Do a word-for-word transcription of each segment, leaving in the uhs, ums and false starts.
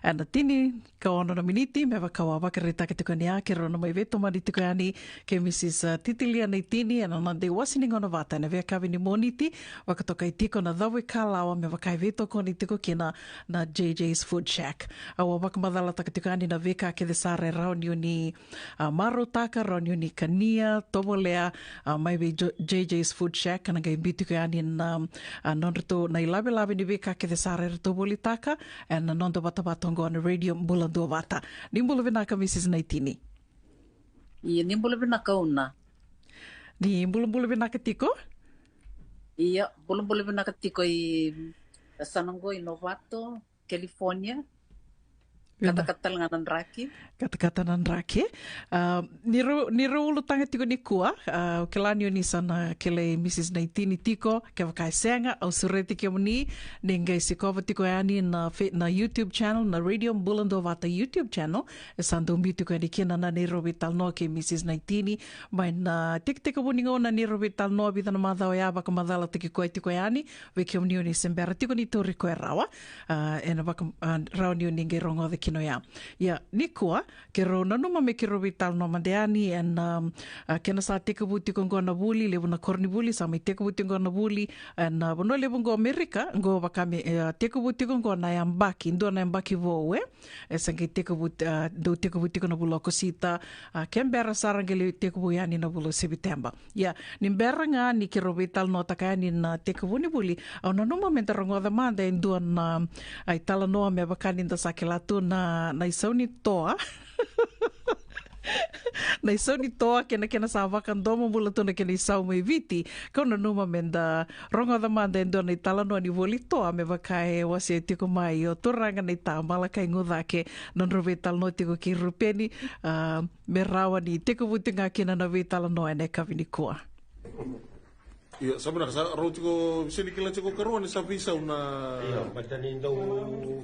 Ena tini ka ono na miniti me vaka au a vakaraitaka tiko ni a keirau na mai veitomani tiko yani kei Mrs, a, Titilia Naitini ena noda iwase ni gauna vata ena veiyakavi ni Moniti, vakatokai tiko na cavuikalawa me vaka e veitokoni tiko kina na J J's Food Shack. Au a vakamacalataka tiko yani na veika kece sara e rawa ni o ni a, marautaka, rawa ni o ni kania, tovolea, a, mai vei Jo-, J J's Food Shack, ka na qai biu tiko yani na, a, nodratou na ilavelave ni veika kece sara eratou volitaka ena noda vatavata oqo na Radio Bula Duavata. Ni bula vinaka Mrs Naitini. Ia, ni bula vinaka Una. Ni bulabula vinaka tiko. Ia, bulabula vinaka tiko i yasana oqo i Novato, California. Vinaka. Katakata tale ga na draki. Katakata na draki. A, ni rau, ni rau ulutaga tiko nikua, a, au kila ni o ni sa na kilai Mrs Naitini tiko, kevaka e sega, au sureti kemuni ni qai sikova tiko yani na fe-, na YouTube channel, na Radio Bula Duavata YouTube channel, e sa dau biu tiko yani kina na neirau veitalanoa kei Mrs Naitini, mai na tekitekivu ni gauna neirau veitalanoa, vica na macawa ya, vakamacalataki koya tiko yani, vei kemuni o ni se bera tiko ni tauri koya rawa, a, ena vaka, a, rawa ni o ni qai rogoca kina oya. Ia, nikua, keirau nanuma me keirau veitalanoa mada yani, ena, a, kena sa tekivu tiko oqo na vuli, levu na koronivuli, sa mai tekivu tiko oqo na vuli, ena, a, vanua levu oqo Amerika, oqo vaka me, e, a, tekivu tiko oqo na yabaki, dua na yabaki vou, e? E sa qai tekivu, a, dau tekivu tiko na vula o Okosita, a, ke bera sara qai lai tekivu yani na vula o Seviteba. Ia, ni bera ga ni keirau veitalanoataka yani na tekivu ni vuli, au nanuma me da rogoca mada e dua na, a, italanoa me vaka ni da sa kila tu na, na isau ni toa. Na isau ni toa kei na kena sa vakadomobula tu na kena isau mai Viti. Kau nanuma me da rogoca mada e dua na italanoa ni voli toa me vaka e wasea tiko mai o turaga na ita Malakai Gucake, nodrau veitalanoa tiko kei Rupeni, a, me rawa ni tekivu tiko ga kina na veitalanoa ena yakavi nikua. Ia, sa vinaka, sa rau tiko, se ni kila tiko karua ni sa veisau na. Ia, baleta ni dau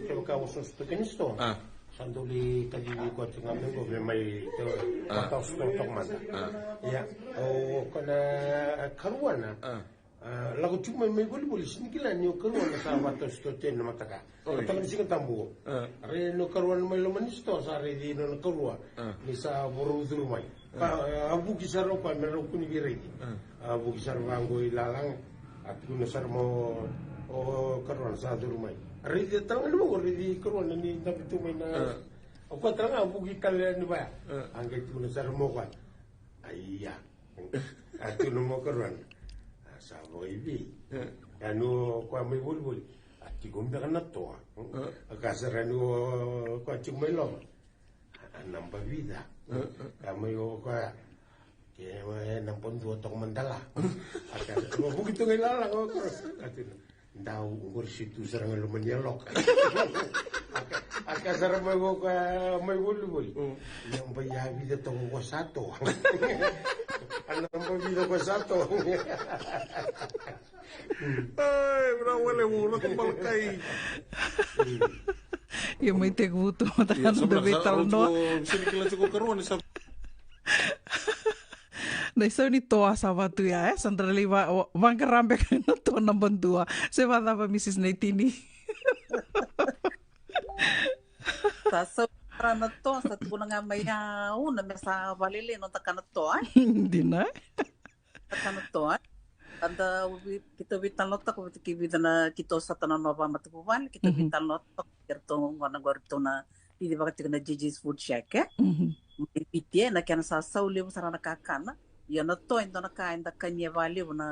kevaka wasewase tu kina sitoa. A. Sa dau lai kacivi koya tiko ga mai qo me mai te. A. Vakaoso toka mada. A. Ia, o koya na karua na. A. A, lako tiko mai, mai volivoli, se ni kila ni o karua na sa vakaoso toka na mataka. Oi. Mataka ni Siga Tabu. A. Raici ni o karua na mai loma ni sitoa, sa raici nona karua. A. Ni sa vorou curu mai. A. Ka, a, a vuki sara o koya me rau kua ni veiraici. A. A vuki sara vaqo i lalaga. A tukuna sara mai o, o karua na sa curu mai. A raici tale ga ni vaqo, raici karua na ni dabe tu mai na. A. O koya tale ga a vuki tale ni vaya. A. A qai tukuna sara mai o koya. Aia. A tukuna mai o karua na. A sa vakaivei. E. Ia ni o koya mai volivoli. A tiko beka na toa. E. A kaya sara ni o koya tiko mai loma. A naba vica. E, e. Kaya mai o koya. Ke, e, naba dua toka mada la. A kaya, a vuki tu ga i lalaga o koya. A tukuna. Dau, qori se tu sara ga loma ni yaloka. A kaya, a kaya sara mai o koya mai volivoli. Mm. Naba ia vica toka ko sa toa. A naba vica ko sa toa. Ai, bravo, wale, wale, wale, Malakai. Ia mai tekivu tu mada. Ia, na sa noda veitalanoa. Sa, sa, sa, se ni kila tiko karua ni sa. Na isau ni toa sa vatu ya, e? Sa dra lai va-, va-, vaqara beka na toa naba dua. Se vacava, Mrs Naitini? Sa sau sara na toa, sa tukuna ga mai ya Una me sa valele noda kana toa, e? Dina, e? Kana toa, e? Eda vi-, keitou veitalanoataka vata kei vica na keitou sota na nona vakamatavuvale, keitou veitalanoataka kei ratou gona qori ratou na cici vaka tiko na J J's Food Shack, e? Mhm. Mai Viti, e, na kena sa sau levu sara na kakana. Ia na toa e dua na ka eda kania vakalevu na,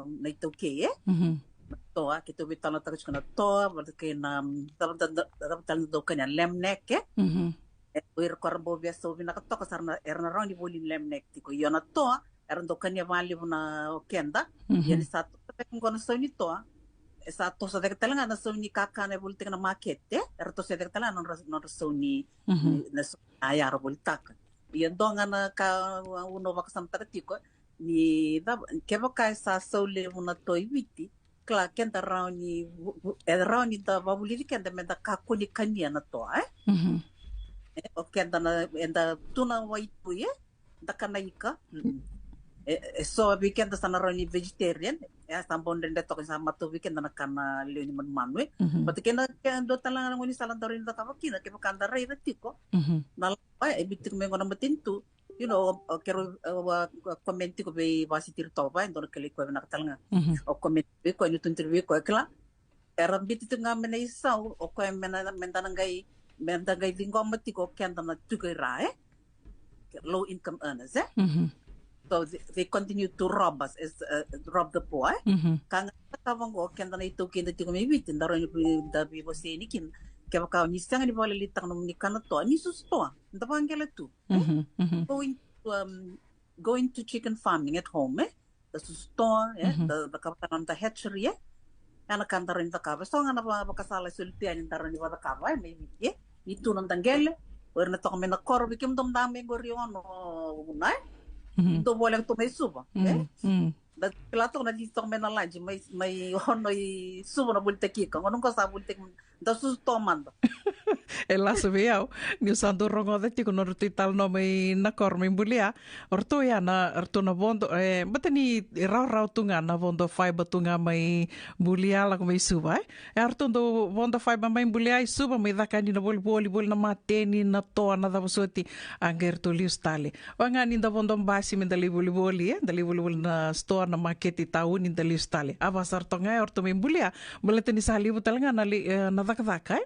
na iTaukei, e? Mhm. Na toa, keitou veitalanoataka tiko na toa, vata kei na, mm, cava, cava, cava tale na dau kania, lamb neck, e? Mhm. E, o ira ko ra bau via sau vinaka toka sara na, era na rawa ni voli lamb neck tiko. Ia na toa, era dau kania vakalevu na o keda. Mhm. Ia ni sa toso cake oqo na sau ni toa, e sa toso cake tale ga na sau ni kakana e volitaki na makete, era toso cake tale ga na nodra, nodra sau ni, mhm, ni, na sau ni yaya era volitaka. Ia dua ga na ka au na vakasamataka tiko, ni cava, kevaka e sa sau levu na toa i Viti, kila keda rawa ni vu-, vu-, e rawa ni da vavulici keda me da kakua ni kania na toa, e? Mhm. E, o keda na, eda tu na waitui, e? Da kana ika. Mm-mm. E, e so vei keda sa na rawa ni vegetarian, e a sa bau dredre toka ni sa matau vei keda na kana lewe ni manumanu, e. Mhm. But kena, kena dua tale ga na gaunisala da rawa ni cakava kina, kevaka da raica tiko. Mhm. Na lava, e biu tiko mai qo na matanitu. You know, o, o kero, o, o, o comment tiko vei Vasi Tiri Tova, e dua na kilai koya vinaka tale ga. Mhm. O comment vei koya, ni tu tiri vei koya, kila. Era biuti tiko ga me na isau, o koya me na, me da na qai, me da qai ciqoma tiko o keda na tiko i ra, e? Low income earners, e? Mhm. So they, they continue to rob us, as, uh, rob the poor, e? Mhm. Ka ga na ka vaqo, o keda na iTaukei da tiko mai Viti, da rawa ni da veivosaki kina. Kevaka ni sega ni vakalailaitaka nomuni kana toa, ni susu toa, da vaqela tu, e? Mhm, mhm. Going to, um, going to chicken farming at home, e? Da susu toa, e, mhm, da, da cakava tale na hatchery, e. Ia na ka da rawa ni cakava. So ga na va-, vakasala e soli tu yani da rawa ni vakacakava, e, mai Viti, e. Ni tu na noda qele, o ira na toka mai na koro, vei kemudou da mai qori ono, vuna, e. Mhm. Dou voleka tu mai Suva, e. Mm, mm. Da kila toka na lisi toka mai na laji, mai, mai ono i Suva na volitaki ika. Gauna qo sa volitaki Da susu toa mada. E lasu vei au niu sa dau rogoca tiko nodratou italanoa mai na koro mai Bulia. O ratou ya na, ratou na vodo, e, baleta ni rawarawa tu ga na vodo fiber tu ga mai Bulia lako mai Suva, e. E, ratou dau vodo fiber mai Bulia i Suva, mai caka yani na volivoli, voli na mateni, na toa, na cava soti. A qai ratou lesu tale. Vaka ga ni da vodo basi me da lai volivoli, e, da lai volivoli na sitoa, na makete i tauni, da lesu tale. A vakasara toka ga o ratou mai Bulia, baleta ni sa levu tale ga na lai, e, na cakacaka, e.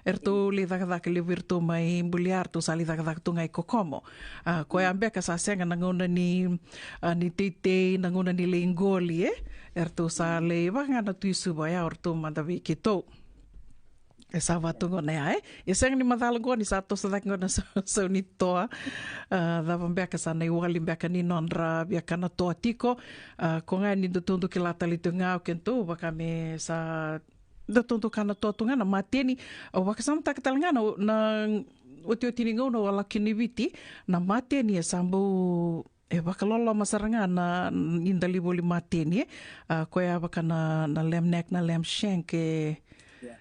Eratou lai cakacaka levu vei iratou mai Bulia, eratou sa lai cakacaka tu ga i Kokomo. A, koya beka sa sega na gauna ni, a, ni teitei, na gauna ni lai qoli, e. Eratou sa lai vaka ga na Tui Suva, ya o ratou mada vei keitou. E sa vatu gona ya, e? E sega ni macala gona ni sa toso cake gona na sau, sau ni toa. A, cava beka sa na iwali beka ni nodra via kana toa tiko. A, ko ga ni datou dau kila tale tu ga o kedatou, vaka me sa datou dau kana toa tu ga na mateni. Au vakasamataka tale ga na, na otioti ni gauna au a lako kina i Viti, na mateni e sa bau E vakaloloma sara ga na, ni da lai voli mateni, e. A, koya vaka na, na lamb neck, na lamb shank, e. Yeah.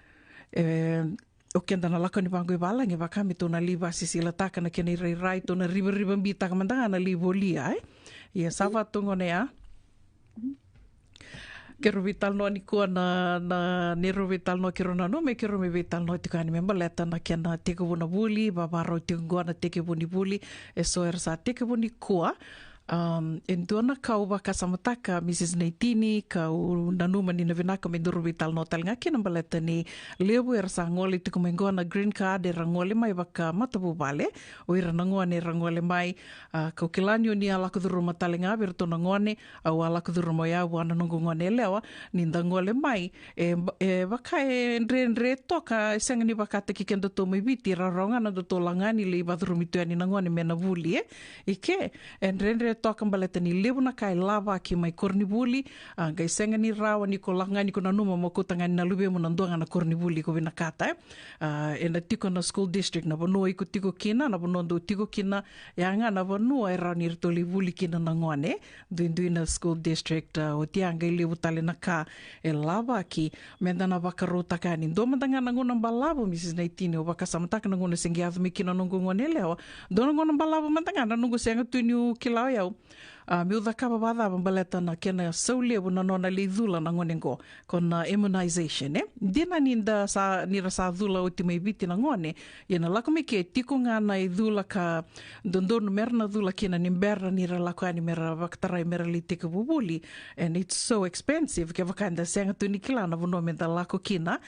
E, o keda na lako ni vaqo i valagi, vaka me tou na lai vasisilataka na kena irairai, tou na rivarivabitaka mada ga na lai volia, e. Ia, sa vatu gona ya. Keirau veitalanoa nikua na, na, neirau veitalanoa keirau nanuma me keirau mai veitalanoa tiko yani me baleta na kena tekivu na vuli, vavarau tiko qo na tekivu ni vuli, e so era sa tekivu nikua. Um, e dua na ka au vakasamataka, Mrs Naitini, kau nanuma ni na vinaka me daru veitalanoa tale ga kina baleta ni levu era sa gole tiko mai qo na green card, era gole mai vakamatavuvale, o ira na gone era gole mai, a, kau kila ni o ni a lako curuma tale ga vei iratou na gone, au a lako curuma o yau vua na noqu gone yalewa, ni da gole mai, e, e vaka e dredre toka, e sega ni vakataki kedatou mai Viti, rawarawa ga na datou lako ga ni lai vacurumi tu yani na gone me na vuli, e, i ke, e dredre toka baleta ni levu na ka e lavaki mai koronivuli, a, qai sega ni rawa ni ko lako ga ni ko nanuma mo kauta ga ni na luvemu na dua ga na koronivuli ko vinakata, e. A, ena tiko na school district, na vanua iko tiko kina, na vanua dou tiko kina, ya ga na vanua e rawa ni ratou lai vuli kina na gone, duidui na school district, a, oti ya qai levu tale na ka e lavaki, me da na vakarautaka yani. Dua mada ga na gauna balavu, Mrs Naitini, au vakasamataka na gauna se qai yaco mai kina na noqu gone yalewa. Dua na gauna balavu mada ga na noqu sega tu niu kila o yau. A, meu cakava vacava baleta na kena sau levu na nona lai cula na gone qo. Ko na immunization, e? Dina ni da sa, ni ra sa cula oti mai Viti na gone, ia na lako mai ke tiko ga na icula ka dodonu me ra na cula kina ni bera ni ra lako yani me ra vakatarai me ra lai tekivu vuli. And it's so expensive, kevaka eda sega tu ni kila na vanua me da lako kina,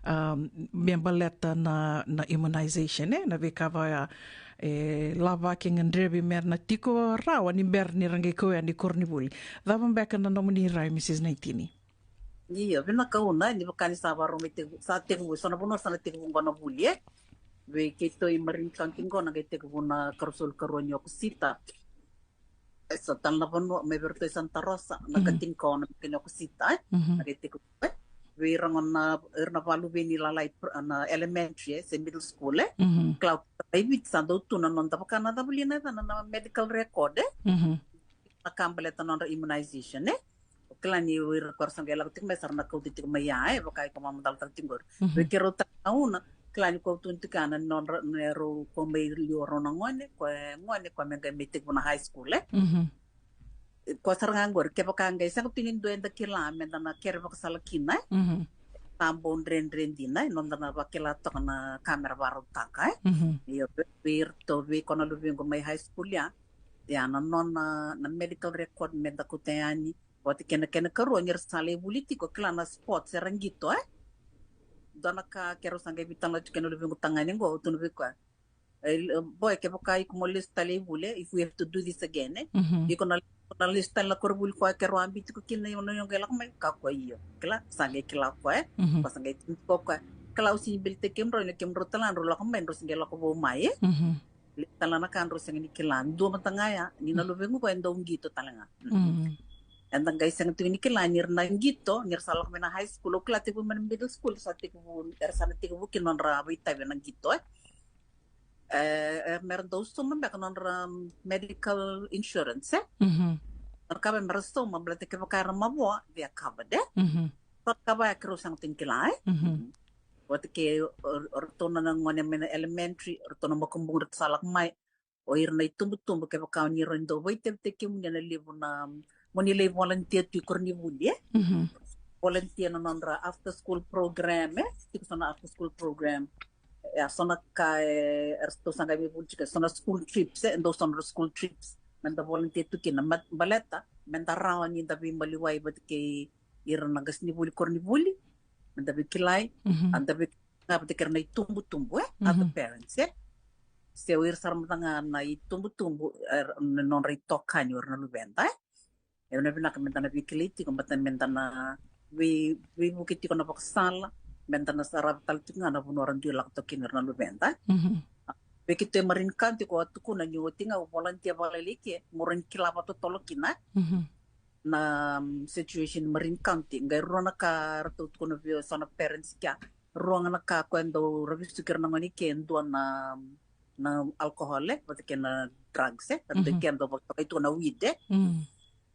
um, me baleta na, na immunization, e? Na veika vaya, e, lavaki, gadrevi me ra na tiko rawa ni bera ni ra qai kau yani koronivuli. Cava beka na nomuni rai, Mrs Naitini? Io, vinaka Una, ni vaka ni sa varau mai tekivu, sa tekivu, so na vanua sa na tekivu qo na vuli, e? Vei keitou i Marin County qo na qai tekivu na karua solu karua ni Okosita. E so tale na vanua, mai vei iratou i Santa Rosa, na ka tinikaono na vei kena Okosita, e? Na qai tekivu, e? Vei ira gona, ira na vakaluveni lalai, na elementary, e, se middle school, e? Kila o keda i Viti sa dau tu na noda vaka na cava li na yacana, na medical record, e? Na ka baleta na nodra immunization, e? O kila ni o ira ko ra sa qai lako tiko mai sa ra na kauta tiko mai ya, e, vaka iko mamacala tale tiko qori. Vei keirau tale na Una, kila ni ko au tukuna tiko ya na nodra, na rau ko mai liu o rau na gone, ko e gone, ko me qai mai tekivu na high school, e? Ko sara ga qori, kevaka qai sega tu ni dua eda kila me da na kere vakasala kina, e? Mhm. Sa bau dredre dina, e? Noda na vakila toka na ka me ra varautaka, e? Mhm. Io, vei, vei iratou, vei koya na luvequ mai high school ya. Ia, na nona, na medical record me da kauta yani. Vata kei na kena ikarua, ni ra sa lai vuli tiko, kila na sports era qito, e? Dua na ka keirau sa qai veitalanoa tiko kei na luvequ tagane qo, au tukuna vei koya. E, boy, kevaka iko mo lesu tale i vuli, if we have to do this again, e? Mhm. Iko na, na lesu tale na koronivuli koya keirau a biu tiko kina, io, na io qai lako mai, kaya o koya io. Kila, sa qai kila o koya, e? Mhm. Koya sa qai tukuna o koya. Kila, au sega ni bilitaki kemudrau, ia kemudrau tale ga drau lako mai, drau se qai lako vou mai, e? Mhm. Lesu tale na ka drau sega ni kila. Dua mada ga ya, ni na luvequ koya e dau qito tale ga. Mm. Eda qai sega tiko ni kila ni ra na qito, ni ra sa lako mai na high school, au kila tekivu mai na middle school, sa tekivu, era sa na tekivu kina nodra veitavi na qito, e. E, e, me ra dau sauma beka nodra, um, medical insurance, e. Mhm. Nodra ka me ra sauma, baleta kevaka era mavoa, they are covered, e. Mhm. Nodra ka vaya keirau sega tiko ni kila, e. Mhm. Vata kei o, o ratou na gone mai na elementary, o ratou na makubuqu ratou sa lako mai. O ira na itubutubu, kevaka o ni rawa ni dau vakaitavitaki kemuni ena levu na, mo ni lai volunteer tu i koronivuli, e? Mhm. Volunteer na nodra after school program, e? Tiko so na after school program. E, a so na ka, e, eratou sa qai mai vuli tiko, so na school trips, e? Dau so na school trips. Me da volunteer tu kina, ma-, baleta me da rawa ni da veimaliwai vata kei ira na qasenivuli koronivuli, me da veikilai, mhm, a da vei-, ga vata kei ira na itubutubu, e? Mhm. Other parents, e? Se o ira sara mada ga na itubutubu, e, na nodra itokani o ira na luveda, e? E na vinaka me da na veikilai tiko, baleta me da na vei-, veivuke tiko na vakasala, me da na sarava tale tiko ga na vanua ra dui lako toka kina o ira na luveda, e? Mhm. Vei keitou e Marin County, ko a tukuna ni oti ga au volunteer vakalailai ke, mo rawa ni kila vakatotolo kina, e? Mhm. Na, um, situation Marin County, qai rua na ka ratou tukuna vei au so na parents kea. Rua ga na ka koya e dau ravi suki ira na gone ke, dua na, na alcohol, e, vata kei na drugs, e. Ratou, mhm, ke dau vakatokai tu na weed, e. Mm.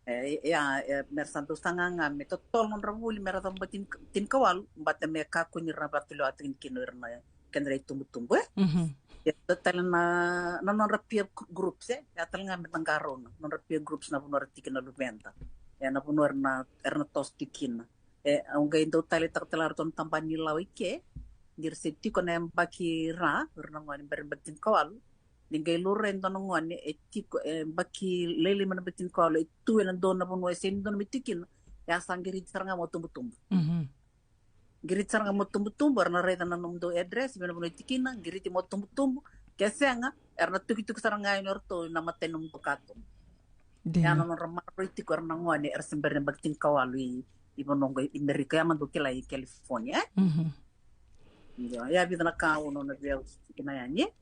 E, ia, e, me ra sa dau saga ga me totolo nodra vuli, me ra cava bati ni, tinikawalu, baleta me kakua ni ra vakatulewa tiko kina o ira na kedra itubutubu, e. Mhm. Ia, dua tale na, na nodra peer groups, e. Ia tale ga me da qarauna nodra peer groups na vanua ra tiko kina na luveda. Ia na vanua era na, era na toso tiko kina. E, au qai dau taleitaka tale ga ratou na tabana ni lawa i ke, ni ra se tiko na yabaki ra, o ira na gone bera ni yabaki tinikawalu. Ni qai laurai e dua na gone e tiko, e, yabaki lailai mai na yabaki tinikawalu, e tu ena dua na vanua e sega ni dodonu me tiko kina. Ia sa qiriti sara ga mo tubutubu. Mhm. Qiriti sara ga mo tubutubu, era na raica na nomudou address, me na vanua e tiko kina, qiriti mo tubutubu, ke sega, era na tukituki sara ga yani o ratou ena imatai ni nomudou katoni. Dina. Ia na nodra maroroi tiko era na gone, era se bera ni yabaki tinikawalu i, i vanua qo i Merika, ia me dou kila i California, e? Mhm. Io, ia vica na ka au na, na via tiko kina yani, e?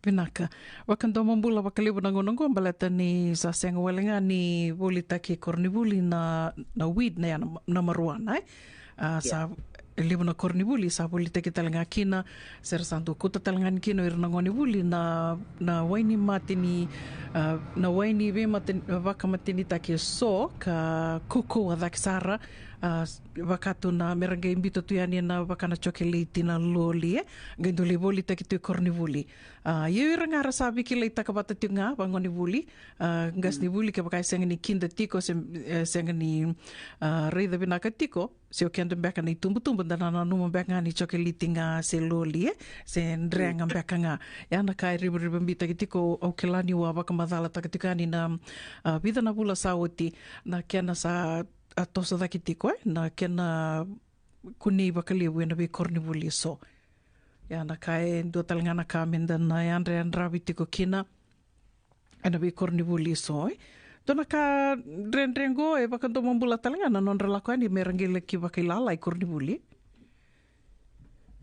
Vinaka. Vakadomo bula vakalevu na gauna oqo, baleta ni sa sega wale ga ni volitaki koronivuli na, na weed na, ya na, na marijuana, e? A, ia. Sa levu na koronivuli sa volitaki tale ga kina, se ra sa dau kauta tale ga ni kina o ira na gonevuli na, na wai ni mate ni, a, na wai ni veimate, vakamatenitaki eso ka kaukauwa cake sara, a, vaka tu na me ra qai biuta tu yani ena vaka na chocolate na loli, e? Qai dau lai volitaki tu i koronivuli. A, ia o ira ga ra sa veikilaitaka vata tiko ga vagonevuli, a, qasenivuli, kevaka e sega ni kida tiko, se, e, sega ni, a, raica vinaka tiko, se o keda beka na itubutubu, da na nanuma beka ga ni chocolate ga se loli, e, se drega beka ga. Ia na ka e rivarivabitaki tiko, au kila niu a vakamacalataka tiko yani na, a, vica na vula sa oti, na kena sa, a, toso cake tiko, e, na kena kunei vakalevu ena veikoronivuli eso. Ia na ka e dua tale ga na ka me da na yadrayadravi tiko kina ena veikoronivuli eso, e. Dua na ka dredre qo e vakadomo bula tale ga na nodra lako yani me ra qai laki vakailala i koronivuli.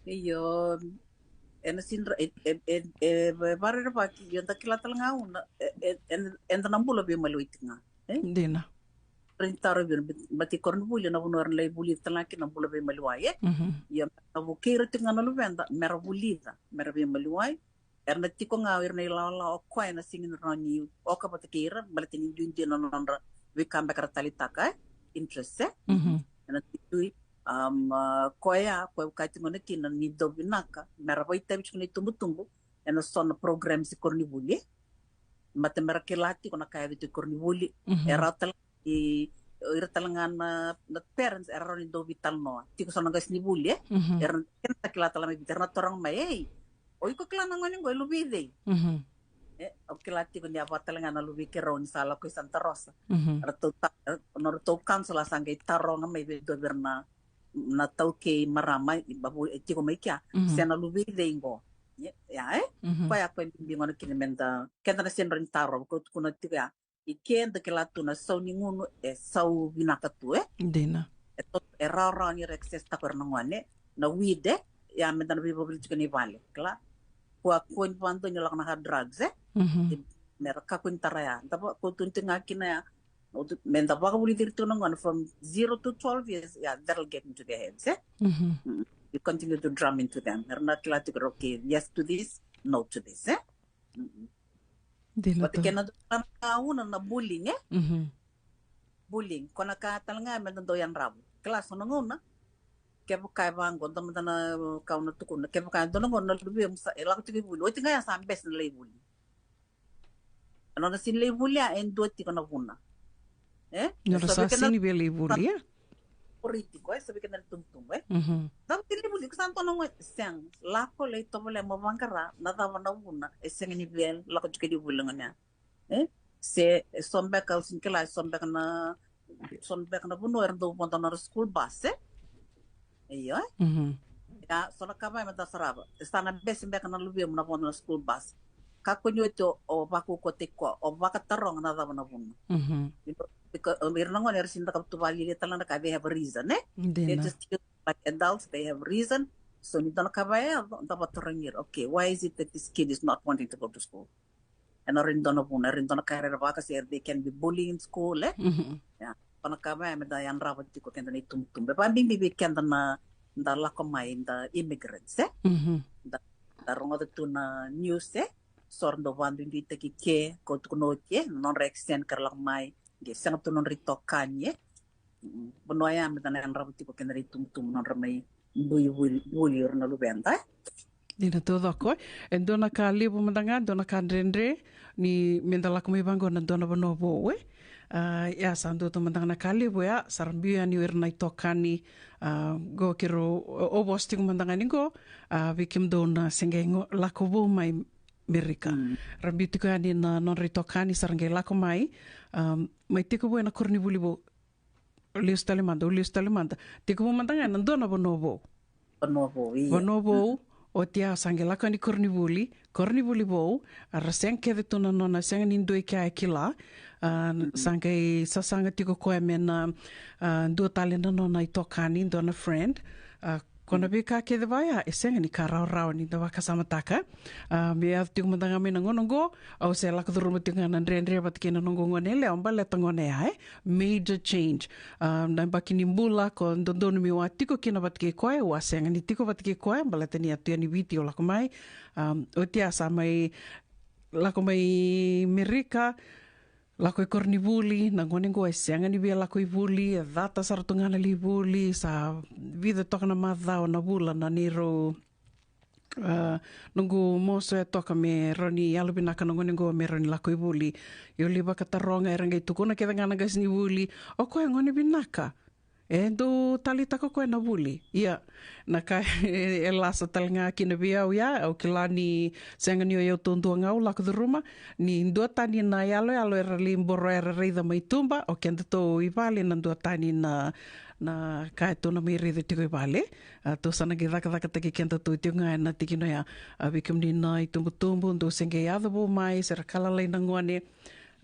Io, ena sidra, e, e, e, e, varerevaki, io da kila tale ga una, e, e, e, eda na bula veimaliwai tiko ga, e? Dina. Ra ni taro vei ira, bati koronivuli na vanua era na lai vulica tale ga kina na bula veimaliwai, e? Mhm. Ia, na vukei ira tiko ga na luveda me ra vulica, me ra veimaliwai. Era na tiko ga o ira na ilawalawa o koya ena sega ni rawa ni oka vata kei ira, baleta ni duidui na nodra veika beka ra taleitaka, e? Interest, e? Mhm. Ena duidui, um, a, koya au kaya tiko ga kina ni dau vinaka me ra vakaitavi tiko na itubutubu ena so na programs i koronivuli, e? Baleta me ra kila tiko na ka e yaco tiko i koronivuli. Mhm. E rawa tale i, ira tale ga na, na parents era rawa ni dau veitalanoa. Tiko so na qasenivuli, e? Era, kena ta kila tale mai Viti, era na taroga mai, "Ei, o iko kila na gone qo e luve i cei?" E, au kila tiko ni a vaka tale ga na luve i keirau ni sa lako i Santa Rosa. Ratou ta-, nodratou counsellor sa qai taroga mai vei dua vei ira na, na taukei marama, i Bavu, e tiko mai kea. Se na luve i cei qo? Ia, ia, e? Koya, koya e bibi gona kina meda, keda na sega ni taro, ko tukuna tiko ya. I ke da kila tu na sau ni gunu e sau vinaka tu, e? Dina. E to-, e rawarawa ni ra access tako era na gone. Na weed, e? Ia meda na veivakavuvuli tiko ni vale, kila. Kua, kua ni vadua ni lako na hard drugs, e? E, mera kakua ni tara ya. Da va-, ko tu ni tu ga kina ya. O tu, meda vakavulici ira tu na gone from zero to twelve years, yeah, that'll get into their heads, e? Mm. You continue to drum into them. Era na kila tiko, okay, yes to this, no to this, e? Dina. Vata tu kena dua na ka una na bullying, e? Bullying. Ko na ka tale ga meda dau yadrava. Kila so na gauna. Kevaka e vaqo, dua mada na ka au na tukuna. Kevaka e dua na gauna na luvemu sa, e lako tiko i vuli. Oti ga ya sa bese na lai vuli. E nona sini lai vuli ya, e dua tiko na vuna. E? Nona sa sini via lai vuli, e? Ori tiko, e, sa vei keda na itubutubu, e? Cava ti lai vuli, ko sa dua na gone, sega, lako lai tovolea mo vaqara, na cava na vuna, e sega ni via lako tiko lai vuli gone ya. E? Se, e so beka, au sini kila, e so beka na, so beka na vanua era dau vodo na school bus, e? Io, e? Ia, so na ka vaya meda sarava. E sa na bese beka na luvemu na vodo na school bus. Kakua ni oti o, o vakaukauataki koya, o vakataroga na cava na vuna. Because, um, ira na gone era sini cakava tu vakalialia tale na ka, they have a reason, e? They just feel like adults, they have reason. So ni dua na ka vaya, da vatarogi ira. Okay, why is it that this kid is not wanting to go to school? E na rairai dua na vuna, e rairai dua na ka era vakasere, they can be bullying in school, e? Ia, ko na ka vaya meda yadrava tiko keda na itubutubu. E vakabibi vei keda na, da lako mai, da immigrants, e? Da, da rogoca tu na news, e? So ra dau vakaduiduitaki ke, ko tukuna oti, e? Na nodra accent ka ra lako mai, qai sega tu nodra itokani, e? Mm, vanua ya meda na yadrava tiko keda na itubutubu, nodra mai dui vuli, vuli ira na luveda, e? Dina taucoko, e? E dua na ka levu mada ga, dua na ka dredre ni meda lako mai vaqo na dua na vanua vou, e? A, ia sa dua tu mada ga na ka levu ya, sa ra biu yani o ira na itokani, a, qo keirau, o, o vosa tiko mada ga ni qo, a, vei kemudou na se qai lako vou mai Merika. Ra biu tiko yani na nodra itokani, sa ra qai lako mai, a, mai tekivu ena koronivuli vou. Lesu tale mada, lesu tale mada. Tekivu mada ga ena dua na vanua vou. Vanua vou, io. Vanua vou, oti ya sa qai lako yani koronivuli, koronivuli vou, a ra sega kece tu na nona, sega ni dua i kea e kila, a, sa qai sasaga tiko koya me na, a, dua tale na nona itokani, dua na friend, a, ko na veika kece vaya, e sega ni ka rawarawa ni da vakasamataka. A, me yaco tiko mada ga mai na gauna oqo, au se lako curuma tiko ga na dredre vata kei na noqu gone yalewa, baleta gone ya, e? Major change. A, na yabaki ni bula, ko dodonu meu a tiko kina vata kei koya, au a sega ni tiko vata kei koya, baleta ni a tu yani Viti au lako mai. A, oti ya sa mai lako mai Merika, lako i koronivuli, na gone qo e sega ni via lako i vuli, e cata sara tu ga na lai vuli, sa vica toka na macawa, na vula na neirau, a, noqu moso e toka me rawa ni yalovinaka na gone qo me rawa ni lako i vuli. Io, lai vakataroga, era qai tukuna kece ga na qasenivuli, o koya e gone vinaka. E dau taleitaka o koya na vuli. Ia, na ka e, e lasa tale ga kina vei au ya, au kila ni sega ni o yau taudua ga au lako curuma, ni duatani na yaloyalo era lai boro, era raica mai tuba, o kedatou i vale na duatani na, na ka e tou na mai raica tiko i vale. A, tou sa na qai cakacakataki kedatou tiko ga ena tikina oya. A, vei kemuni na itubutubu, dou se qai yaco vou mai, se ra ka lalai na gone.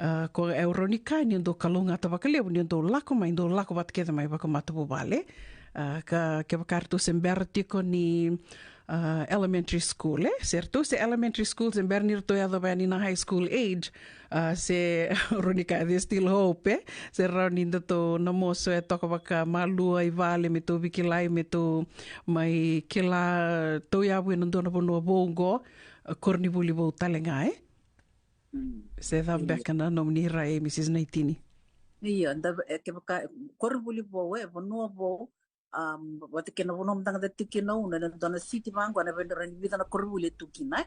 A, ko e rawa ni kaya ni dou kalougata vakalevu ni dou lako mai, dou lako vata kece mai vakamatavuvale. A, ka, kevaka eratou se bera tiko ni, a, elementary school, e? Se ratou se elementary school, se bera ni ratou yacova yani na high school age, a, se rawa ni kaya there's still hope, e? Se rawa ni datou na moso e toka vakamalua i vale me tou veikilai, me tou mai kila, tou yavu ena dua na vanua vou qo, a, koronivuli vou tale ga, e? Mm. Se cava beka na nomuni rai, Mrs Naitini? Io, da, e, kevaka, koronivuli vou, e, vanua vou, um, vata kei na vanua mada ga da tiko kina, una, ena dua na city vaqo, ena vei, ena vica na koronivuli e tu kina, e?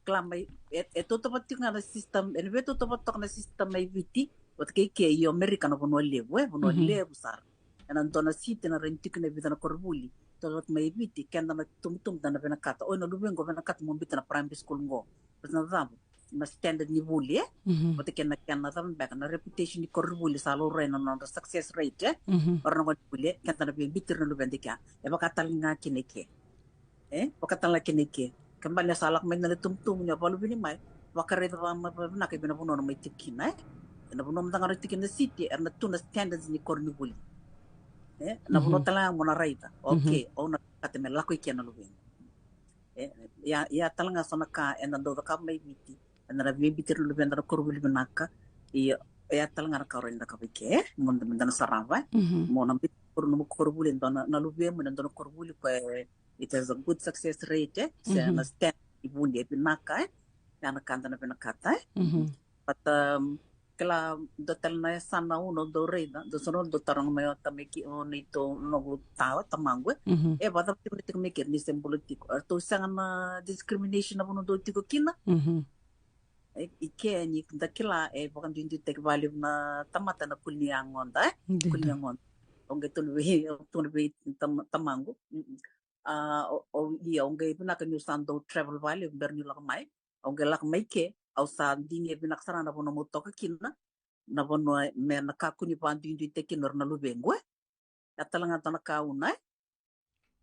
Kila mai, e, e tautauvata tiko ga na system, ena veitautauvata toka na system mai Viti, Vata kei ke, io, Amerika na vanua levu, e, vanua levu sara. Ena dua na city na rawa ni tiko kina e vica na koronivuli. Tou vata mai Viti, keda na tubutubu da na vinakata. Oi, na luvequ, vinakata mo biuta na primary school qo. Baleta na cava? Na standard ni vuli, e? Vata kei na kena cava beka, na reputation ni koronivuli sa laurai na nodra success rate, e? O ira na gone ni vuli, e? Keda na via biuti ira na luveda i kea. E vaka tale ga kina i ke. E? Vaka tale ga kina i ke. Ke bale ni sa lako mai na tubutubu ni o vakaluveni mai, vakaraica vakavinaka e vei na vanua o na mai tiko kina, e? E na vanua mada ga o na tiko kina na city, era na tu na standards ni koronivuli. E? Na vanua tale ga mo na raica. Okay, o na kata me lako i ke na luvequ. E, ia, ia tale ga so na ka eda dau cakava mai Viti, eda na via biuti ira na luveda na koronivuli vinaka. Ia, ia tale ga na ka o rawa ni cakava i ke, mo da, mo da na sarava, e. Mo na biuti ira na nomu koronivuli, e dua na, na luvemu ena dua na koronivuli koya e, it has a good success rate, e. Se na standard ni vuli e vinaka, e. Ia na ka da na vinakata, e. But, um, kila dua tale na yasana au na dau raica, dua so na dau taroga mai o tamai ki, o neitou noqu ta, tamaqu, e. E vakacava tiko na tiko mai keri ni se bula tiko? Eratou sega na discrimination na vanua dau tiko kina? E, i ke ni da kila e vakaduiduitaki vakalevu na tamata na kuli ni yagoda, e? Kuli ni yagoda. Au qai tukuna vei, au tukuna vei tam-, tamaqu. A, o, o, ia, au qai vinaka niu sa dau travel vakalevu bera niu lako mai. Au qai lako mai ke, au sa digi e vinaka sara na vanua meu toka kina, na vanua me na kakua ni vakaduiduitaki kina o ira na luvequ, e. Ia tale ga dua na ka au na, e,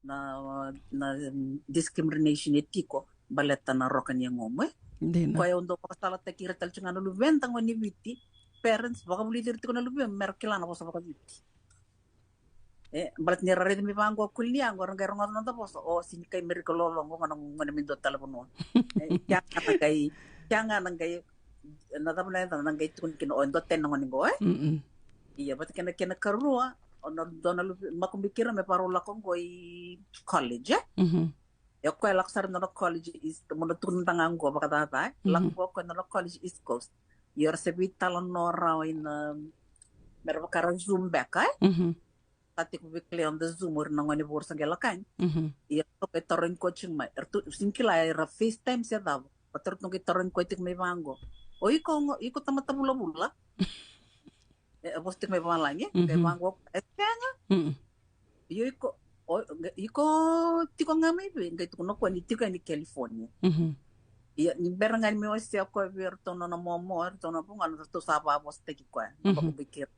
na, na, mm, discrimination e tiko baleta na roka ni yagomu, e. Dina. Koya au dau vakasalataki ira tale tiko ga na luveda gone ni Viti, parents, vakavulici ira tiko na luvemu me ra kila na vosa vakaviti. E, baleta ni ra raica mai vaqo kuli ni yago, ra qai rogoca na noda vosa, o, sega ni kai Merika lolo qo, qo na gone mai dua tale vanua. E, kea ga na qai, kea ga na qai, na cava na yaca na qai tukuni kina, o, e dua tani na gone qo, e? Ia, vata kei na kena karua, o na dua na luve, makubui keirau me vakarau lako qo i college, e? Ia o koya lako sara na nona college East, mo na tukuna mada ga qo vakacaca, e? Lako qo o koya na nona college East Coast. Ia era se veitalanoa rawa ina, me ra vaka ra Zoom beka, e? Sa tiko vei kila on the Zoom o ira na gone vou ra sa qai lako yani. Ia ratou qai tarogi koya tiko mai. Eratou sega ni kila era FaceTime se cava. Baleta ratou qai tarogi koya tiko mai vaqo. O iko, o iko tamata vulavula? E, e vosa tiko mai vavalagi, e? Qai vaqo, e sega. Io iko, o, iko tiko ga mai vei? Qai tukuna o koya ni tiko yani California. Ia, ni bera ga ni mai wasea o koya vei iratou na nona momo, iratou na vugona, ratou sa vakavosataki koya. Na vakabui keirau.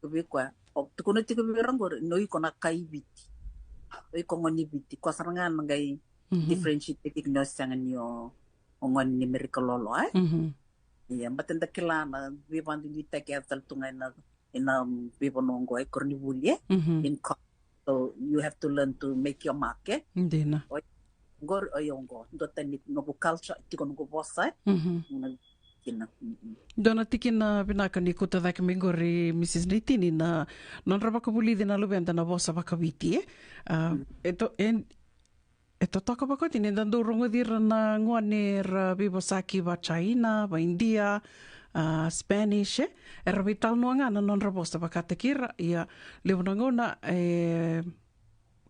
Vei koya, o tukuna tiko vei ira qori, ni o iko na kai Viti. O iko gone ni Viti, koya sara ga na qai differentiate tiko ni o sega ni o, o gone ni Merika lolo, e? Ia, baleta da kila na veivakaduiduitaki e yaco tale tu ga ena, ena veivanua oqo, e, koronivuli, e? In co-, so you have to learn to make your mark, e? Dina. O, qori, o, io qo, dua tani noqu culture, tiko noqu vosa, e? Na, kina. Dua na tikina vinaka ni kauta cake mai qori, Mrs Naitini, na nodra vakavulici na luveda na vosa vakaviti, e? A, e to-, e, e totoka vakaoti ni da dau rogoci ira na gone era veivosaki va China, va India, a, Spanish, e? Era veitalanoa ga na nodra vosa vakataki ira, ia levu na gauna, e,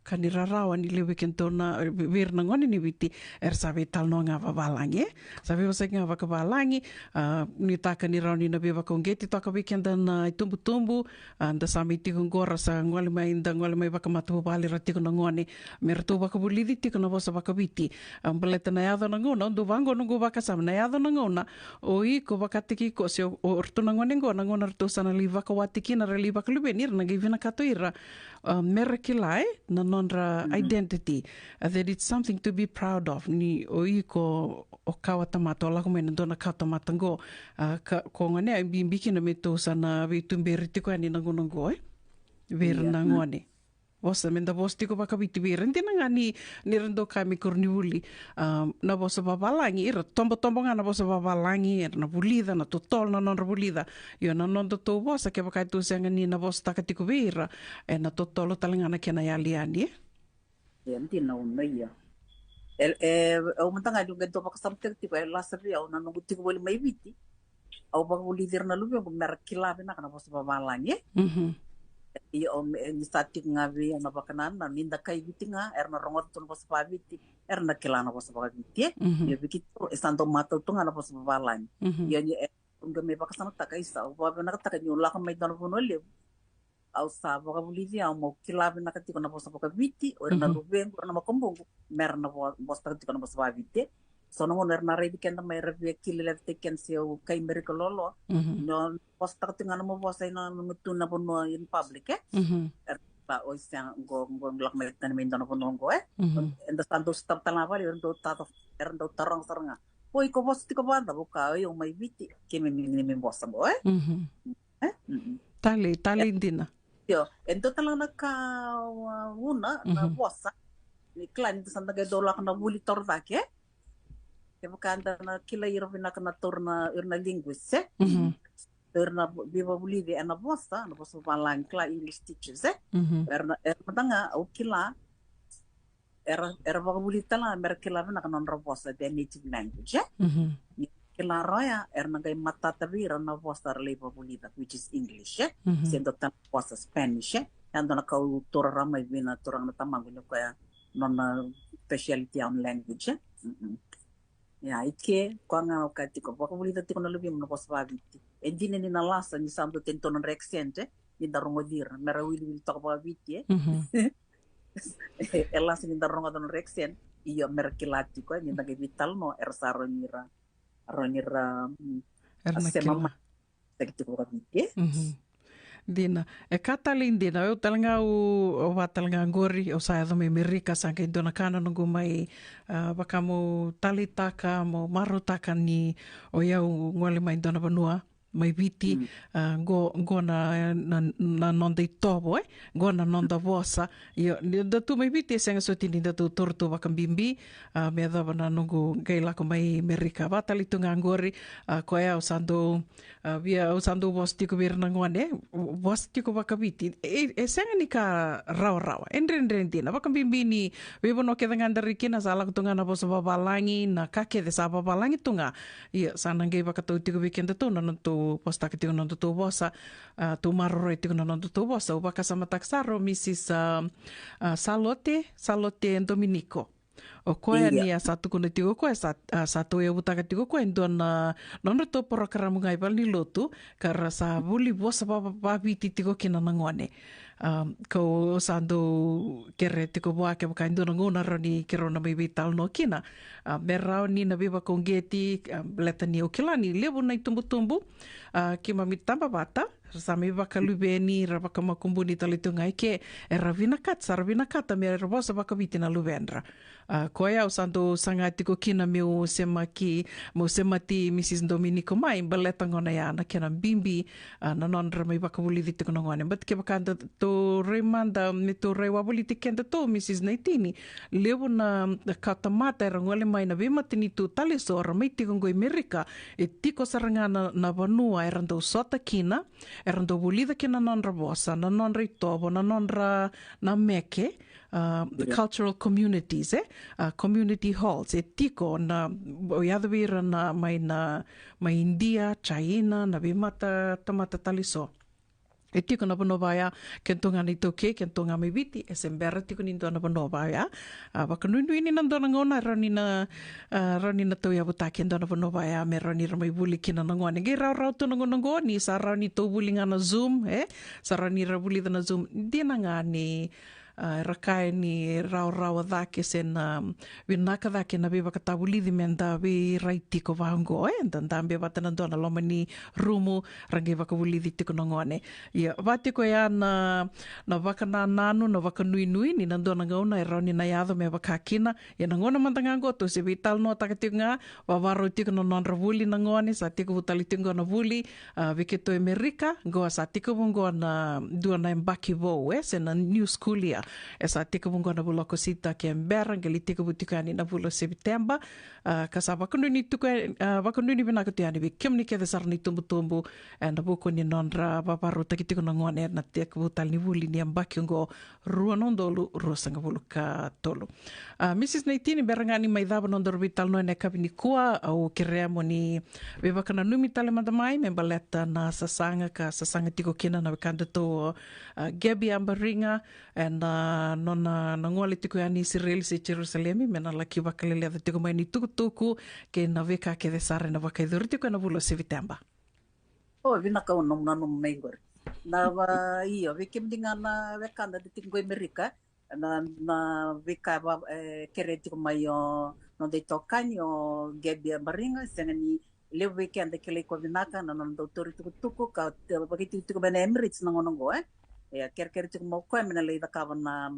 ka ni rarawa ni levu vei kedatou na, vei ira na gone ni Viti, era sa veitalanoa ga vavalagi, e? Sa veivosaki ga vakavalagi, a, nuitaka ni rawa ni na veivakauqeti toka vei keda na itubutubu, a, da sa mai tiko qo ra sa gole mai, da gole mai vakamatavuvale ra tiko na gone, me ratou vakavulici tiko na vosa vakaviti. A, baleta na yaco na gauna, au dau vaqo noqu vakasama, na yaco na gauna, o iko vakataki iko, se o, o ratou na gone qo, na gauna ratou sa na lai vakawati kina, ra lai vakaluveni, ira na qai vinakata o ira, a, me ra kila, e, na nodra identity. A, that it's something to be proud of, ni o iko o kawa tamata, o lako mai na dua na kawa tamata qo. A, ka, ko gone, e bibi kina me tou sa na veituberi tiko yani na gauna qo, e? Vei ira na gone. Vosa, me da vosa tiko vakaviti vei ira. Dina ga ni, ni ra dau kaya mai koronivuli, a, na vosa vavalagi, ira tobotobo ga na vosa vavalagi, era na vulica, na totolo na nodra vulica. Io, na nodatou vosa, kevaka e tou sega ni na vosataka tiko vei ira, e na totolo tale ga na kena yali yani, e? Ia, dina, au na ia. E, e, au mada ga niu qai dau vakasamataka tiko, e lasa vei au na noqu tiko voli mai Viti. Au vakavulici ira na luvequ me ra kila vinaka na vosa vavalagi, e? Ia, au me, ni sa tiko ga vei au na vakanananu, ni da kai Viti ga, era na rogoca tu na vosa vakaviti, era na kila na vosa vakaviti, e? Ia, vei keitou, e sa dau matau tu ga na vosa vavalagi. Ia, ni, e, Au qai mai vakasamataka, isa, au vakavinakataka niu lako mai dua na vanua levu, au sa vakavulici au meu kila vinaka tiko na vosa vakaViti, o ira na luvequ, o ira na makubuqu, mera na vo- vosataka tiko na vosa vakaViti. So na gauna era na raici keda mai, era via kila levu tiko keda se au kai Merika loaloa. Ni o vosataka tiko ga na nomu vosa ena nomu tu na vanua in public, e? Era sa, oi, sega, qo, qo lako mai tani mai dua na vanua qo, e? Eda sa dau sotava tale ga vale, era dau tata, era dau taroga sara ga, "Oi, ko vosa tiko vakacava?" Au kaya, "Oi, au mai Viti." "Keimami ni mai vosa qo, e?" E? Mm-mm. Talei, talei dina. Io, e dua tale ga na ka, a, vuna na vosa. Ni kila ni da sa da qai dau lako na vuli torocake, e? Kevaka da na kilai ira vinaka na taura na, ira na linguist, e? Ira na veivakavulici ena vosa, na vosa vavalagi, kila, English teachers, e? Era na, era mada ga au kila, era, era vakavulici tale ga mera kila vinaka na nodra vosa, their native language, e? Ni kila rawa ya, era na qai matata vei ira na vosa era lai vakavulica, which is English, e? Se dua tale na vosa, Spanish, e? Ya dua na ka au taura rawa mai vei na turaga na tamaqu, ni o koya nona speciality ya na language, e? Mm-mm. Ia, i ke, koya ga au kaya tiko, vakavulica tiko na luvemudrau na vosa vakaViti. E dina ni na lasa ni sa dua tani tu na nodra accent, e, ni da rogoci ira, mera wiliwili toka vakaViti, e. E lasa ni da rogoca na nodra accent, ia mera kila tiko, e, ni da qai veitalanoa, era sa rawa ni ra, rawa ni ra, mm, era na sema kila mai. Saki tiko vakaViti, e? Dina. E ka talei dina, au tale ga, au, au vaka tale ga qori, au sa yaco mai Merika, sa qai dua na ka na noqu mai, a, vaka meu taleitaka, meu marautaka ni o yau gole mai dua na vanua, mai Viti, a, qo, qo na, na, na noda itovo, e? Qo na noda vosa. Io, ni da tu mai Viti, e sega soti ni da tu toro tu vakabibi, a, me yacova na noqu qai lako mai Merika. Vaka talei tu ga qori, a, koya au sa dau, a, via, au sa dau vosa tiko vei ira na gone, vosa tiko vakaViti. E, e sega ni ka rawarawa, e dredre dina. Vakabibi ni veivanua kece ga da rai kina, sa lako tu ga na vosa vavalagi, na ka kece sa vavalagi tu ga. Ia, sa na qai vakatau tiko vei kedatou na nodatou vosataka tiko na nodatou vosa, a, tou maroroi tiko na nodatou vosa. Au vakasamataka sara o Mrs, a, a, Salote, Salote Dominico. O koya ni a sa tukuna tiko o koya, sa, a, sa tauyavutaka tiko o koya e dua na nodratou porokaramu ga i valenilotu, ka ra sa vuli vosa va, va, vakaViti tiko kina na gone. A, kau sa dau kere tiko vua kevaka e dua na gauna rawa ni keirau na mai veitalanoa kina. A, me rawa ni na veivakauqeti, a, baleta ni au kila ni levu na itubutubu, a, keimami taba vata, ra sa mai vakaluveni, ra vakamakubuni tale tu ga i ke, era vinakata, sa ra vinakata me ra vosa vakaViti na luvedra. A, koya au sa dau saga tiko kina meu semaki, meu semati Mrs Dominico mai, baleta gona ya na kena bibi, a, na nodra mai vakavulici tiko na gone. But kevaka datou rai mada, me tou rai wavoliti kedatou, Mrs Naitini, levu na kawatamata era gole mai na veimatanitu tale eso, ra mai tiko qo i Merika, e tiko sara ga na, na vanua era dau sota kina, era dau vulica kina na nodra vosa, na nodra itovo, na nodra, na meke, a, the cultural communities, e? A, community halls, e tiko na, o yaco vei ira na, mai na, mai Idia, China, na veimata, tamata tale eso. E tiko na vanua vaya, kedatou ga na iTaukei, kedatou ga mai Viti, e se bera tiko ni dua na vanua vaya. A, vakanuinui ni na dua na gauna, rawa ni na, a, rawa ni na tauyavutaki e dua na vanua vaya, me rawa ni ra mai vuli kina na gone. Qai rawarawa tu na gauna qo, ni sa rawa ni tou vuli ga na Zoom, e? Sa rawa ni ra vulica na Zoom. Dina ga ni, a, era kaya ni rawarawa cake se na vinaka cake na veivakatavulici me da veirai tiko vaqo, e? Da dabe vata na dua na loma ni rumu, ra qai vakavulici tiko na gone. Ia, va tiko ya na, na vakanananu, na vakanuinui, ni na dua na gauna e rawa ni na yaco me vaka kina. Ia na gauna mada ga qo tou se veitalanoataka tiko ga, vavarau tiko na nodra vuli na gone, sa tekivu tale tiko qo na vuli, a, vei keitou e Merika, qo sa tekivu qo na dua na yabaki vou, e, se na new school year. E sa tekivu qo na vula o Okosita, ke bera, qai lai tekivu tiko yani na vula o Seviteba, a, ka sa vakanuinui tiko, a, vakanuinui vinaka tu yani vei kemuni kece sara na itubutubu, ena vuku ni nodra vavarautaki tiko na gone ena tekivu tale ni vuli ni yabaki oqo, rua na udolu ruasagavulu ka tolu. A, Mrs Naitini, bera ga ni mai cava na nodaru veitalanoa ena yakavi nikua, au kerea mo ni veivakananumi tale mada mai me baleta na sasaga ka sasaga tiko kina na wekadatou, a, Gabby Abariga, ena, a, nona na gole tiko yani i Isireli se Jerusalemi, me na laki vakaleleca tiko mai ni tukutuku kei na veika kece sara ena vakayacori tiko ena vula o Seviteba. O, vinaka, au nanuma mai qori. Na va, io, vei kemuni ga na wekada da tiko qo i Amerika, na, na veika va, e, kerea tiko mai o noda itokani o Gabi Abariga, sega ni levu vei keda kilai koya vinaka na nona dau tauri tukutuku ka, e, vakaitikotiko mai na Emirates na gauna qo, e. E, kerekere tiko mai o koya me na lai cakava na,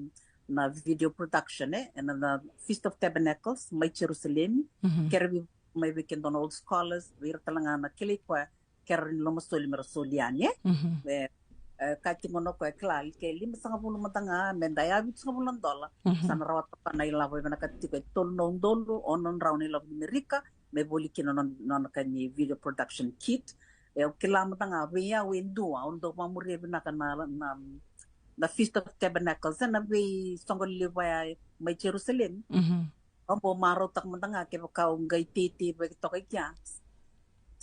na video production, e, ena, na Feast of Tabernacles mai Jerusalemi. Mhm. Kere vei, mai vei keda na old scholars, vei ira tale ga na kilai koya, kere ni lomasoli me ra soli yani, e. Mhm. E, e, ka tiko na koya, kila, ke limasagavulu mada ga, me da ya vitusagavulu na dola. Mhm. Sa na rawata na ilavo e vinakata tiko e tolu na udolu ono na drau na ilavo ni Amerika, me voli kina na nona, nona ka ni video production kit. E, au kila mada ga, vei au e dua, au dau vamuria vinaka na, na, na Feast of Tabernacles, ena veisoqo lelevu ya mai Jerusalemi. Mhm. Au bau marautaka mada ga kevaka au qai teitei vei toka i kea.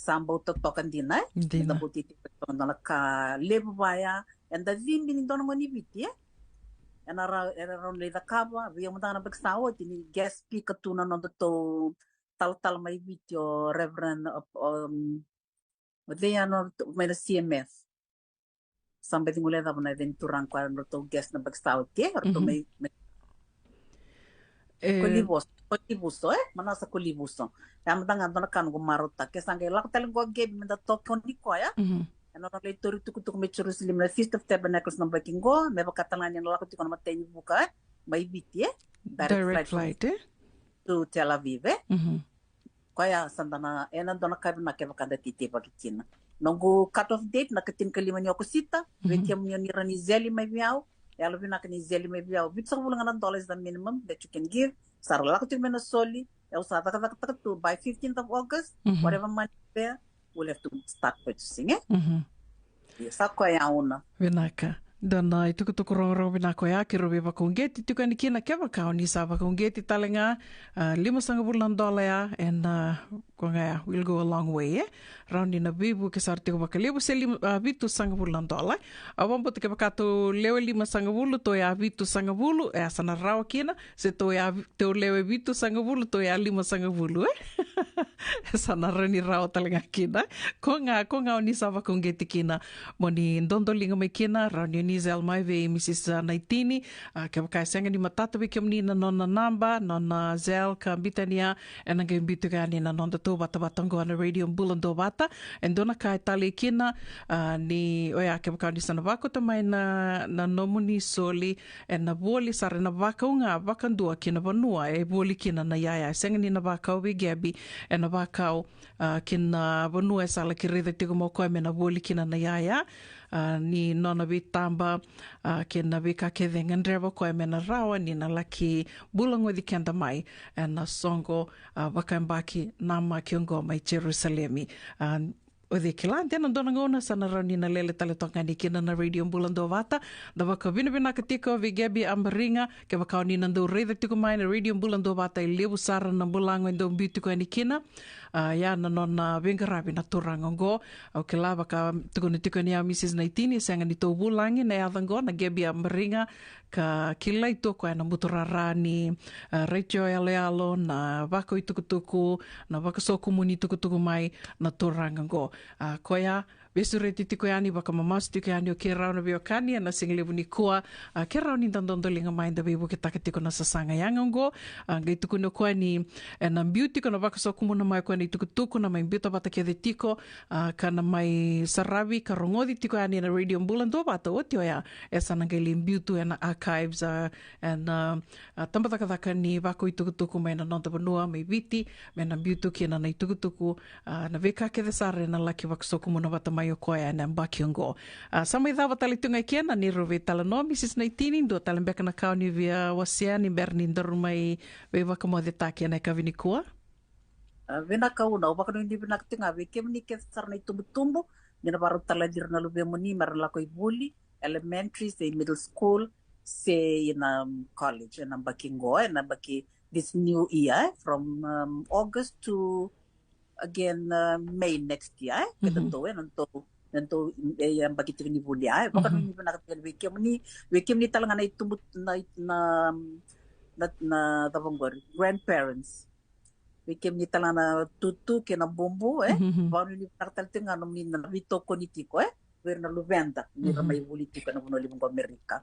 Sa bau totoka dina, e? Dina. Eda bau teitei vei toka dua na ka levu vaya, eda cibi ni dua na gone ni Viti, e? Ena ra, ena rawa ni lai cakava, vei au mada ga na baki sa oti ni guest speaker tu na nodatou talatala mai Viti o Reverend, um, o cei ya na, mai na C M F. Sa baci gole cava na yaca ni turaga koya na nodatou guest na baki sa oti, e, ratou, mhm, mai, mai E, Kolivuso, Kolivuso, e? Manasa Kolivuso. Ya mada ga dua na ka noqu marautaka. Ke sa qai lako tale qo Gabi me da tokoni koya. Mhm. Ena nona lai tauri tukutuku mai Jerusalemi na Feast of Tabernacles na baki qo, me vaka tale ga ni na lako tiko na matai ni vuka, e? Mai Viti, e? Direct flight, e? To Tel Aviv, e? Mhm. Koya sa da na, ena dua na ka vinaka kevaka da teitei vaki kina. Noqu cut off date na ka tinikalima ni Okosita, vei, mhm, kemuni o ni rawa ni seli mai vei au, yalo vinaka ni seli mai vei au. Vitusagavulu ga na dollars the minimum that you can give. Sa ra lako tiko mai na soli, e, au sa cakacakataka tu by fifteenth of August, mhm, whatever money is there, we'll have to start purchasing, e? Mhm. Ia, sa koya ya, Una. Vinaka. Dua na itukutuku rogorogo vinaka oya, keirau veivakauqeti tiko yani kina, kevaka o ni sa vakauqeti tale ga, a, limasagavulu na dola ya, ena, a, koya ga ya, will go a long way, e? Rawa ni na veivuke sara tiko vakalevu se lima, a, vitusagavulu na dola. Au vakabauta kevaka tou lewe limasagavulu, tou ya vitusagavulu, e, sa na rawa kina, se tou ya, tou lewe vitusagavulu, tou ya limasagavulu, e? E sa na rawa ni rawa tale ga kina. Ko ga, ko ga o ni sa vakauqeti kina, mo ni dodoliga mai kina, rawa ni o ni seli mai vei Mrs Naitini. A, kevaka e sega ni matata vei kemuni na nona naba, nona seli ka biuta yani, ena qai biu tiko yani na nodatou vatavata qo na Radio Bula Duavata. E dua na ka e talei kina, a, ni oya kevaka o ni sa na vakauta mai na, na nomuni soli, ena voli sara, ena vakau ga vakadua ki na vanua e voli kina na iyaya. E sega ni na vakau vei Gabi, ena vakau, a, ki na vanua e sa laki raica tiko mai o koya me na voli kina na iyaya, a, ni nona veitaba, a, kei na veika kece e gadreva o koya me na rawa ni na laki bulagoci keda mai ena soqo, a, vakayabaki namaki oqo mai Jerusalemi. A, o cei kila, de na dua na gauna sa na rawa ni na lele tale toka ga yani kina na Radio Bula Duavata. Da vakavinavinaka tiko vei Gabi Abariga, kevaka o ni na dau raica tiko mai na Radio Bula Duavata, e levu sara na bulago e dau biu tiko yani kina. A, ia na nona veiqaravi na turaga oqo. Au kila vaka tukuna tiko yani o Mrs Naitini, e sega ni tou vulagi na yaca oqo na Gabi Abariga, ka kilai tu o koya na buturara ni, a, retio yaloyalo, na vakaitukutuku, na vakasokumuni tukutuku mai na turaga oqo. A, koya veisureti tiko yani, vakamamasu tiko yani o keirau na veiwekani ena sigalevu nikua. A, keirau ni da dodoliga mai, da veivuketaka tiko na sasaga yaga oqo. A, qai tukuna o koya ni ena biu tiko na vakasokumuna mai o koya na itukutuku, na mai biuta vata kece tiko, a, ka na mai saravi ka rogoci tiko yani ena Radio Bula Duavata. Oti oya, e sa na qai lai biu tu ena archives, a, ena, a, tabacakacaka ni vakaitukutuku mai na noda vanua mai Viti, me na biu tu kina na itukutuku, a, na veika kece sara ena laki vakasokumuna vata mai o koya ena yabaki oqo. A, sa mai cava tale tu ga e kea na neirau veitalanoa, Mrs Naitini, dua tale beka na ka o ni via wasea ni bera ni daru mai veivakamocetaki ena yakavi nikua? A, vinaka Una, au vakanuinui vinaka tiko ga vei kemuni kece sara na itubutubu, ni na vakarau talai ira na luvemuni me ra lako i vuli, elementary, se middle school, se ina, um, college, ena yabaki qo, ena yabaki this new year, eh, from, um, August to, again, uh, May next year, eh, keda tou, eh, na tou, na tou, eh, yabaki tiko ni vuli, eh, vakanuinui vinaka tiko vei kemuni, vei kemuni tale ga na itubu, na, na, na, na cava qori, grandparents. Vei kemuni tale ga na tutu kei na bubu, e? Vakanuinui vinaka tale tiko ga nomuni na veitokoni tiko, e? Vei ira na luveda ni ra mai vuli tiko ena vanua levu qo Amerika.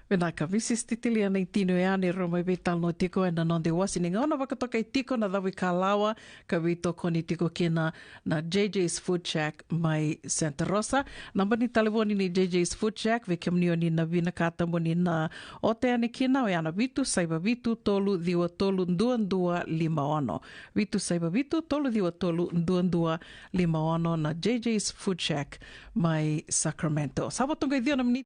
Vinaka, Mrs Titilia Naitino, e a ni ra mai veitalanoa tiko ena noda iwasi ni gauna vakatokai tiko na cavuikalawa ka veitokoni tiko kina na J J's Food Shack mai Santa Rosa. Naba ni talevoni ni J J's Food Shack vei kemuni o ni na vinakata mo ni na ota yani kina, oya na vitu saiva vitu tolu ciwa tolu dua dua lima ono. Vitu saiva vitu tolu ciwa tolu dua dua lima ono, na J J's Food Shack mai Sacramento. Sa vo toka e ciwa na miniti